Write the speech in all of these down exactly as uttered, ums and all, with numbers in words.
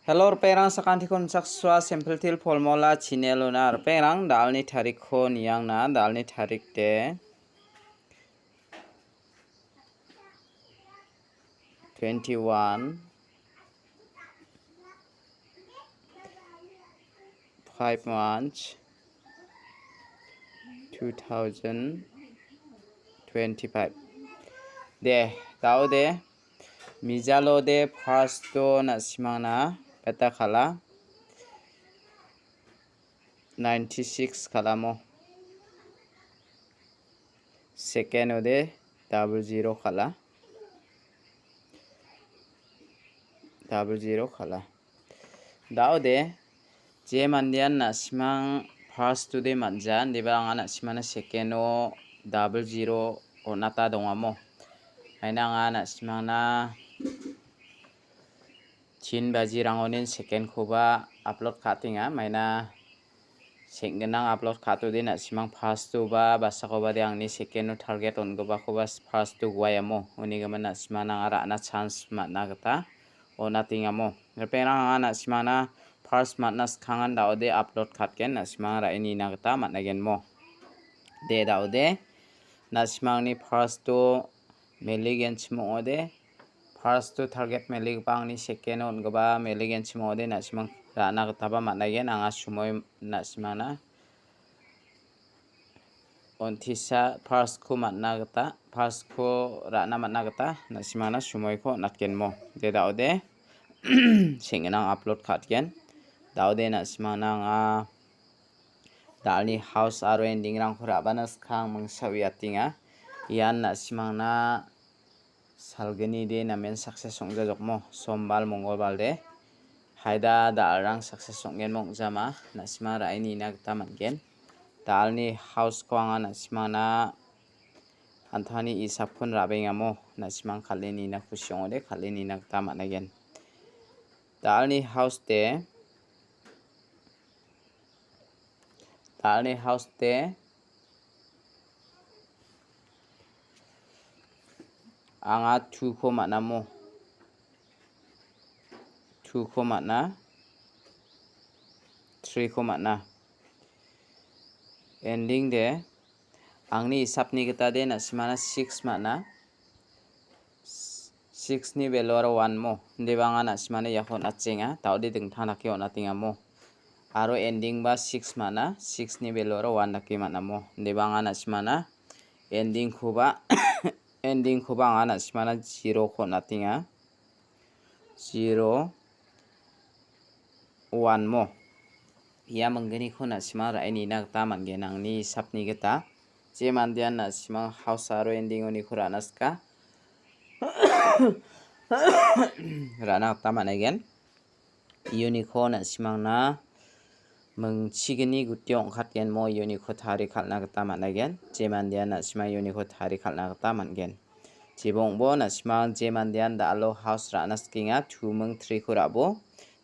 Hello, ripengrang, sakantikon chaksua Simple Teer Formula channel-ona. Ripengrang, da·alni tarikko niangna, da·alni tarik de twenty-one, five months, two thousand twenty-five. De, da·ode, mijalo de first-o na·simangna beta kal·a, ninety-six kal·amo. Second-o de double zero kal·a. Double zero kal·a. Da·ode, je mandean na·simang first-o de man·ja, indiba anga na·simangna second-o double zero on·ata dongamo. Maina anga na·simangna tin bajirangonin second-koba upload ka·atenga. Maina seng·ginang upload ka·atode na·simang first-oba basakoba de angni second-o target on·gipakoba first-o guaiamo. Unigimin na·simang nang·a ra·na chance man·a gita on·atengamo. Ripengrang, anga na·simangna first man·a skangan da·ode upload ka·atgen, na·simang ra·e nina gita man·agenmo. De, da·ode, na·simangni first-o meligenchim ong·ode, first-o target meligipa angni second-o on·gipa meligenchim ong·ode, na·simang ra·na gitaba man·aigen. Anga sumoi na·simangna on·tisa first-ko man·na gita, first-ko ra·na man·na gita na·simangna sumoiko on·atgenmo. De, da·ode, seng·ginang upload ka·atgen. Da·ode, na·simangna anga da·alni house aro ending-rangko ra·bana skang mingsa uiatenga. Ian na·simangna salgni de namen success ong·jajokmo, sombal, mongolbal de. Haida da·alrang success ong·genba ong·jama, na·simang ra·e nina gita man·gen. Da·alni house-ko anga na·simangna antangni isapkon ra·bengamo, na·simang kal·e nina kusi ong·ode, kal·e nina gita man·aigen. Da·alni house de, da·alni house de anga two-ko man·amo. Two-ko man·a. Three-ko man·a. Ending de, angni isapni gita de na·simana six man·a. Six-ni value aro one mo. Indiba anga na·simana iako on·atjenga. Da·ode dingtang dake on·atengamo. Aro ending ba six man·a. Six-ni value aro one dake man·amo. Indiba anga na·simana ending-koba, ending-koba anga na·simana zero-ko on·atenga. Zero, one mo. Ia minggniko na·simang ra·e nina gita man·gen, angni hisapni gita. Je mandean na·simang house aro ending-oniko ra·na sika. Ra·na gita man·aigen. Iuniko na·simangna mingchigni gutio ong·katgenmo iuniko tari kal·na gita man·aigen. Je mandean na·simang iuniko tari kal·na gita man·gen. Jebongbo na·simang je mandean da·alo house ra·na sikenga, two ming three-ko ra·bo.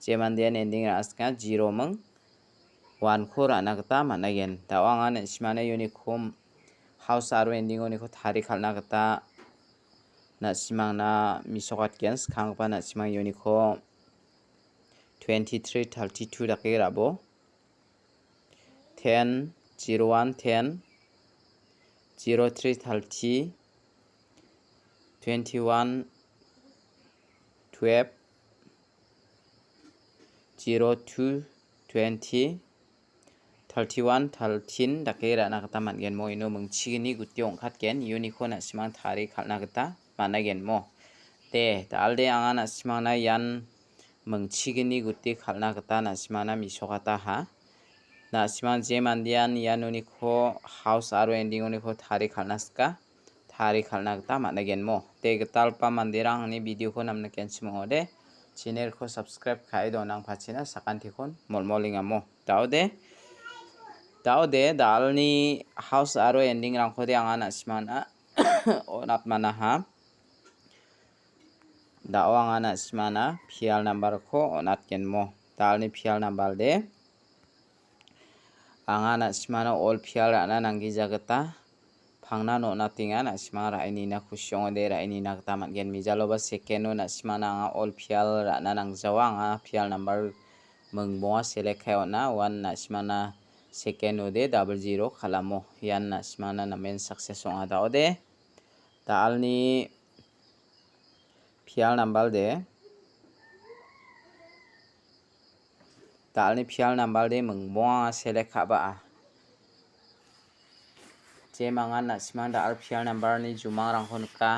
Je mandean ending ra·na sikenga, zero ming one-ko ra·na gita man·aigen. Da·o anga na·simana iuniko house aro ending-oniko tari kal·na gita na·simangna misokatgen. Skanggipa na·simang iuniko twenty-three thirty-two dake ra·bo. Ten, zero one ten, zero three thirty, twenty-one twelve, zero two twenty, thirty-one thirteen dake ra·na gita man·gen. Mo ino mingchigni gutio ong·katgen. Iuniko na·simang tari kal·na gita man·aigen mo. De, da·alde anga na·simangna ian mingchigni guti kal·na gita na·simangna misokataha. Na·simang je mandean ianoniko house aro ending-oniko tari kal·na sika, tari kal·na gita man·aigen mo. De, gitalgipa manderang angni video-ko namnikenchim ong·ode, channel-ko subscribe ka·e donangpachina sakantikon molmolengamo. Da·ode, da·ode, da·alni house aro ending-rangkode anga na·simangna on·atmanaha. Da·o anga na·simana pial number-ko on·atgenmo. Da·alni pial number de. Anga na·simana all pial ra·na nanggija gita angna on·atenga, na·simang ra·e nina kusi ong·ode ra·e nina gita man·gen. Mijaloba second-o na·simangna anga all pial ra·na nangjawa, anga pial number mingbonga select kae on·a, uan na·simangna second-ode double zero kalamo. Ian na·simangna namen success ong·a. Da·ode, da·alni pial number de. Da·alni pial number de mingbonga select ka·ba·a. Jemangan na·simang da·al pial number-ni jumangrangko nika.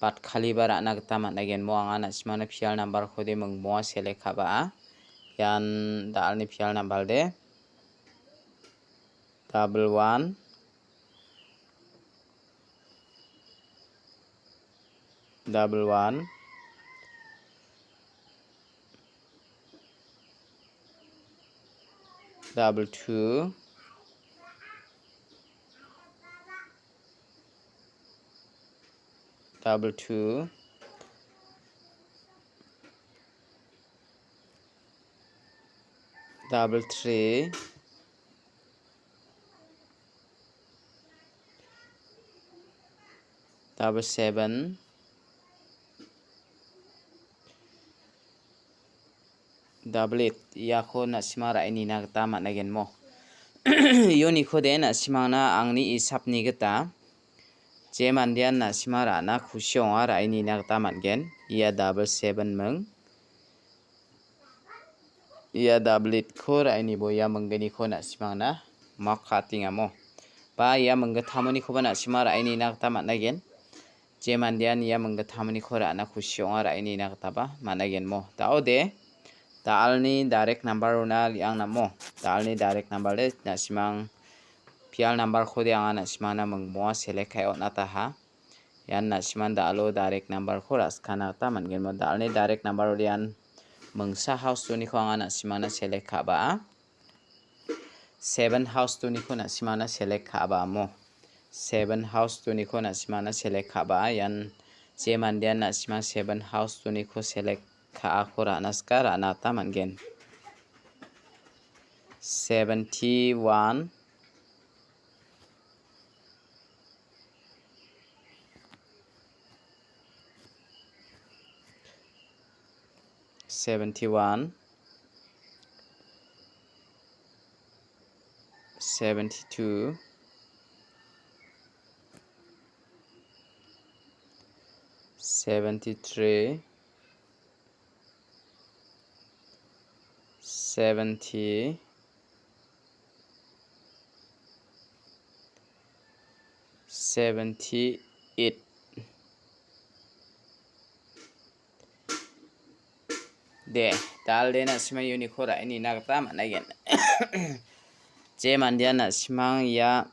Bat kaliba ra·na gita man·a genmo anga na·simangna pial number-ko de mingbonga select ka·ba·a. Ian da·alni pial number de. Double one. Double one, double two, double two, double three, double seven, double eight, iako na·sima ra·e nina gita man·a genmo. Ioniko de na·simangna angni isapni gita je mandean na·sima ra·na kusi ong·a ra·e nina gita man·gen. Ia double seven ming. Ia double eight-ko ra·e nibo ia minggniko na·simangna mak ka·atengamo. Ba ia minggittamnikoba na·sima ra·e nina gita man·a gen. Je mandean ia minggittamniko ra·na kusi ong·a ra·e nina gitaba man·a genmo. Da·ode, da·alni direct number-ona re·ang namo. Da·alni direct number de na·simang pial number-ko de anga na·simangna mingbonga select ka·e on·ataha. Ian na·siman da·alo direct number-ko ra·skana gita man·genmo. Da·alni direct number-o ian mingsa house two-niko anga na·simangna select ka·ba·a. Seven house two-niko na·simangna select ka·ba·amo. Seven house two-niko na·simangna select ka·ba·a. Ian je mandean na·simang seven house two-niko select ka·ako ra·na sika ra·na gita man·gen. Seventy-one, seventy-one, seventy-two, seventy-three, seventy, seventy-eight. De, da·alde na·sima ioniko ra·e nina gita man·aigen. Je mandean na·simang ia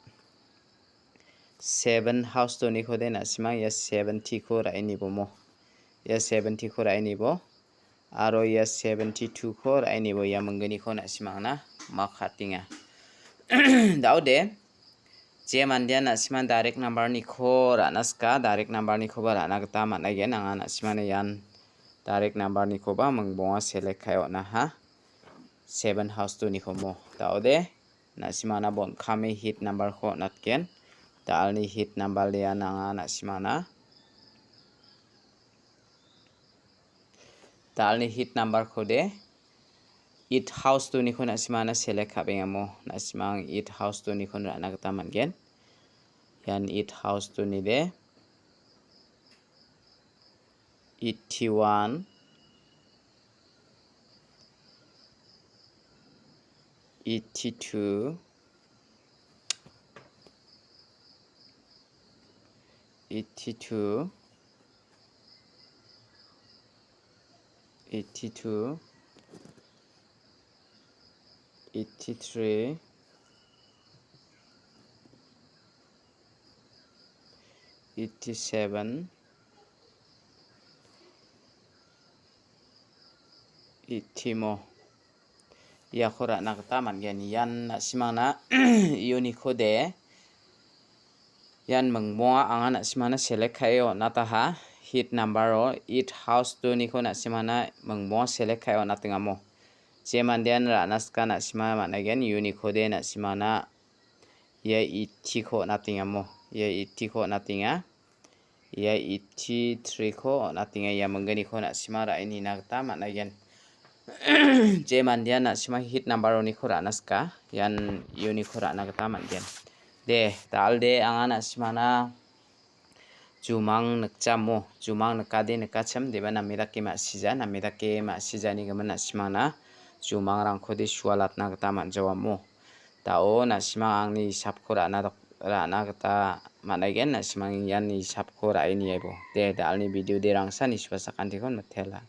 seven house two-niko de na·simang ia seventy-ko ra·e nibomo. Ia seventy-ko ra·e nibo. Aro ia seventy-two-ko ra·e nibo ia minggniko na·simangna mak ka·atenga. Da·ode, je mandean na·simang direct number-niko ra·na sika, direct number-nikoba ra·na gita man·aigen. Anga na·simangna ian direct number-nikoba mingbonga select ka·e on·aha. Seven house two-nikomo. Da·ode, na·simangna bon kame hit number-ko on·atgen. Da·alni hit number de ian anga na·simangna. Da·alni hit number-ko de eight house two-niko na·simangna select ka·bengamo. Na·simang eight house two-niko ra·na gita man·gen. Ian eight house two-ni de eighty-one, eighty-two, eighty-two, eighty-two, eighty-three, eighty-seven, eighty mo. Iako ra·na gita man·gen. Ian na·simangna ioniko de. Ian mingbonga anga na·simangna select ka·e on·ataha. Hit number-o eight house two-niko na·simangna mingbonga select ka·e on·atengamo. Je mandean ra·na sika na·sima man·aigen. Ioniko de na·simangna ia eighty-ko on·atengamo. ia eighty-ko on·atenga. Ia eighty-three-ko on·atenga. Ia mingginiko na·sima ra·e nina gita man·aigen. Je mandean na·sima hit number-oniko ra·na sika, ian uniko ra·na gita man·gen. De, da·alde anga na·simana jumang nikjamo, jumang nikade nikachim, deba name dake ma·sija, name dake ma·sijani gimin na·simana jumangrangkode sualatna gita man·jawamo. Da·o na·simang angni hisapko ra·na dok-, ra·na gita man·aigen, na·simang ian hisapko ra·e niaibo. De, da·alni video de rangsa nisuasakantikon mitela.